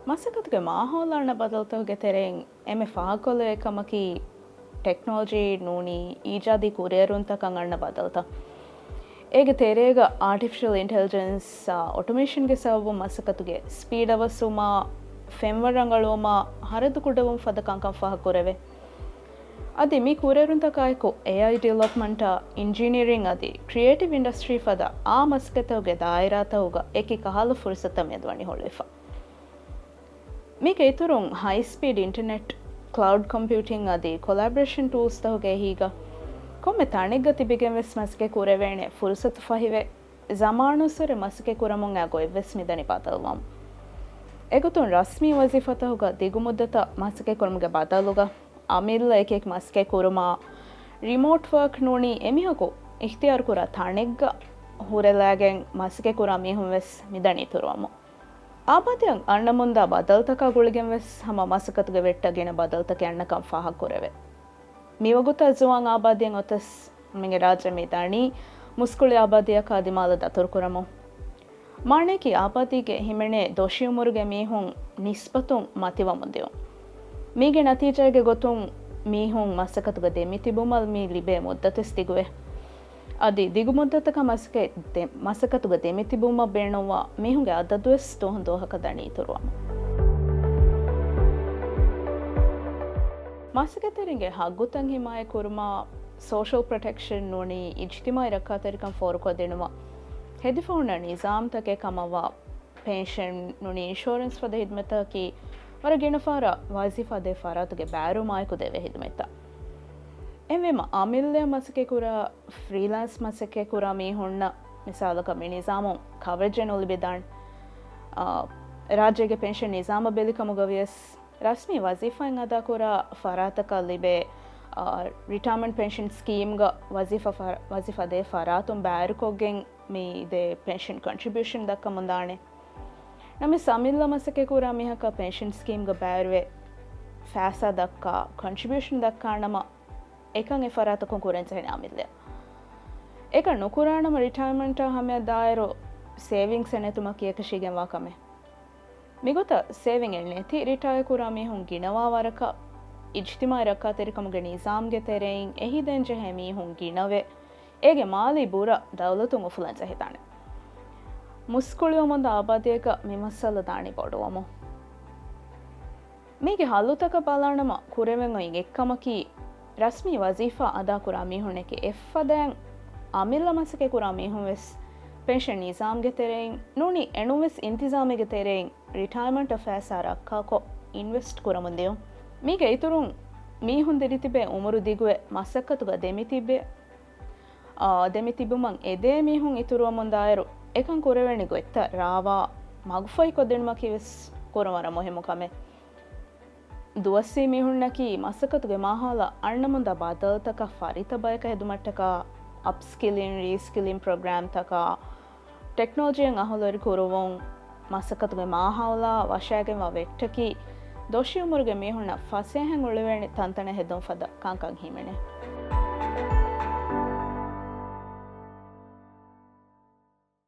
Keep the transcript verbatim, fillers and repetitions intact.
މަސައްކަތުގެ މާހައުލަށް އަންނަ ބަދަލުތަކުގެ ތެރެއިން އެންމެ ފާހަގަކޮށްލެވޭ ކަމަކީ، ޓެކްނޮލޮޖީ ނޫނީ އީޖާދީ ކުރިއެރުންތަކަށް އަންނަ ބަދަލުތައް. އޭގެ ތެރޭގަ އާޓިފިޝަލް އިންޓެލިޖެންސް، އާ، އޮޓޮމޭޝަންގެ ސަބަބުން މަސައްކަތުގެ ސްޕީޑް އަވަސްވުމާ، ފެންވަރު ރަނގަޅުވުމާ، ހަރަދު ކުޑަވުން ފަދަ ކަންކަން ފާހަގަކުރެވޭ. އަދި މި ކުރިއެރުންތަކާއެކު، އޭއައި ޑިވެލޮޕްމަންޓާ، އިންޖިނިއަރިން އަދި ކްރިއޭޓިވް އިންޑަސްޓްރީ ފަދަ އާ މަސައްކަތްތަކުގެ ދާއިރާތަކުގަ އެކި ކަހަލަ ފުރުސަތުތައް މިއަދު ވަނީ ހުޅުވިފަ. މީގެ އިތުރުން، ހައި ސްޕީޑް އިންޓަރނެޓް، ކްލައުޑް ކޮމްޕިއުޓިން އަދި ކޮލާބޮރޭޝަން ޓޫލްސްތަކުގެ އެހީގަ، ކޮންމެ ތަނެއްގަ ތިބިގެން ވެސް މަސައްކަތް ކުރެވޭނެ ފުރުސަތު ފަހިވެ، ޒަމާނުއްސުރެ މަސައްކަތް ކުރަމުން އައި ގޮތްވެސް މިދަނީ ބަދަލުވަމުން. އެގޮތުން ރަސްމީ ވަޒީފާތަކުގަ ދިގު މުއްދަތަށް މަސައްކަތް ކުރުމުގެ ބަދަލުގަ، އަމިއްލަ އެކި އެކި މަސައްކަތް ކުރުމާ، ރިމޯޓް ވާކް ނޫނީ އެމީހަކު އިޚްތިޔާރު ކުރާ ތަނެއްގަ ހުރެލާގެން މަސައްކަތް ކުރާ މީހުން ވެސް މިދަނީ އިތުރުވަމުން. އާބާދީއަށް އަންނަމުންދާ ބަދަލުތަކާ ގުޅިގެން ވެސް ހަމަ މަސައްކަތުގެ ވެއްޓަށް ގިނަ ބަދަލުތަކެއް އަންނަކަން ފާހަގަކުރެވޭ. މިވަގުތަށް ޒުވާން އާބާދީއެއް އޮތަސް، މިގެ ރާއްޖެ މި ދަނީ މުސްކުޅި އާބާދީއަކާ ދިމާލަށް ދަތުރުކުރަމުން. މާނަޔަކީ އާބާދީގެ ހިމެނޭ ދޮށީ އުމުރުގެ މީހުން ނިސްބަތުން މަތިވަމުން ދިޔުން. މީގެ ނަތީޖާގެ ގޮތުން މީހުން މަސައްކަތުގަ ދެމިތިބުމަށް މި ލިބޭ މުއްދަތުވެސް ދިގުވޭ. އަދި ދިގު މުއްދަތަކަށް މަސައްކަތް ދެ-، މަސައްކަތުގަ ދެމިތިބުމަށް ބޭނުންވާ މީހުންގެ އަދަދުވެސް ދުވަހުން ދުވަހަކަށް ދަނީ އިތުރުވަމުން. މަސައްކަތްތެރިންގެ ހައްގުތައް ހިމާޔަތް ކުރުމާ، ސޯޝަލް ޕްރޮޓެކްޝަން ނޫނީ އިޖްތިމާޢީ ރައްކާތެރިކަން ފޯރުކޮށްދިނުމަށް ހެދިފަހުންނަ ނިޒާމްތަކެއް ކަމަށްވާ، ޕެންޝަން ނޫނީ އިންޝުއަރެންސް ފަދަ ހިދުމަތްތަކަކީ ވަރަށް ގިނަ ފަހަރަށް ވަޒީފާ ދޭ ފަރާތުގެ ބައިވެރިވުމާއެކު ދެވޭ ހިދުމަތްތައް. އެހެންވީމަ، އަމިއްލައަށް މަސައްކަތް ކުރާ، ފްރީލާންސް މަސައްކަތް ކުރާ މީހުންނަށް މިސާލަކަށް މި ނިޒާމުން ކަވަރެޖެއް ނުލިބިދާނެ. އާ، ރާއްޖޭގެ ޕެންޝަން ނިޒާމަށް ބެލި ކަމުގަ ވިޔަސް، ރަސްމީ ވަޒީފާއިން އަދާކުރާ ފަރާތަކަށް ލިބޭ، އާ، ރިޓަޔަރމަންޓް ޕެންޝަން ސްކީމްގަ ވަޒީފާ ފަރ-، ވަޒީފާ ދޭ ފަރާތުން ބައިވެރިކޮށްގެން މި ދޭ ޕެންޝަން ކޮންޓްރިބިއުޝަން ދައްކަމުންދާނެ. ނަމަވެސް، އަމިއްލަ މަސައްކަތް ކުރާ މީހަކަށް ޕެންޝަން ސްކީމްގަ ބައިވެރިވެ ފައިސާ ދައްކާ، ކޮންޓްރިބިއުޝަން ދައްކާނަމަ، އެކަން އެ ފަރާތަކުން ކުރަންޖެހޭނެ އަމިއްލައަށް. އެކަން ނުކުރާނަމަ، ރިޓަޔަރމަންޓާ ހަމަޔަށް ދާއިރު ސޭވިންގްސް ނެތުމަކީ އެކަށީގެންވާ ކަމެއް. މިގޮތަށް ސޭވިންގް ނެތި ރިޓަޔާ ކުރާ މީހުން ގިނަވާ ވަރަކަށް، އިޖްތިމާޢީ ރައްކާތެރިކަމުގެ ނިޒާމްގެ ތެރެއިން އެހިދައިން ޖެހޭ މީހުން ގިނަވެ، އޭގެ މާލީ ބުރަ ދައުލަތުން އުފުލަން ޖެހިދާނެ. މުސްކުޅިވަމުންދާ އާބާދީއަކަށް މި މައްސަލަ ދާނީ ބޮޑުވަމުން. މީގެ ހައްލުތަކަށް ބަލާނަމަ، ކުރެވެން އޮތް އެއްކަމަކީ، ރަސްމީ ވަޒީފާ އަދާކުރާ މީހުންނެކޭ އެއްފަދައިން އަމިއްލަ މަސައްކަތް ކުރާ މީހުން ވެސް ޕެންޝަން ނިޒާމްގެ ތެރެއިން ނޫނީ އެނޫންވެސް އިންތިޒާމެއްގެ ތެރެއިން ރިޓަޔަރމަންޓަށް ފައިސާ ރައްކާކޮށް އިންވެސްޓް ކުރަމުން ދިޔުން. މީގެ އިތުރުން މީހުން ދިރިތިބޭ އުމުރު ދިގުވެ މަސައްކަތުގަ ދެމިތިބެ، އާ، ދެމިތިބުމަށް އެދޭ މީހުން އިތުރުވަމުންދާއިރު، އެކަން ކުރެވޭނެ ގޮތްތައް ރާވާ މަގުފަހިކޮށްދިނުމަކީ ވެސް ކުރަން ވަރަށް މުހިއްމު ކަމެއް. ދުވަސްވީ މީހުންނަކީ މަސައްކަތުގެ މާހައުލަށް އަންނަމުންދާ ބަދަލުތަކަށް ފަރިތަ ބަޔަކަށް ހެދުމަށްޓަކާ، އަޕްސްކިލިން، ރީސްކިލިން ޕްރޮގްރާމްތަކާ، ޓެކްނޮލޮޖީއަށް އަހުލުވެރި ކުރުވުން، މަސައްކަތުގެ މާހައުލާ ވަށައިގެންވާ ވެއްޓަކީ، ދޮށީ އުމުރުގެ މީހުންނަށް ފަސޭހައިން އުޅެވޭނެ ތަންތަނަށް ހެދުން ފަދަ ކަންކަން ހިމެނޭ.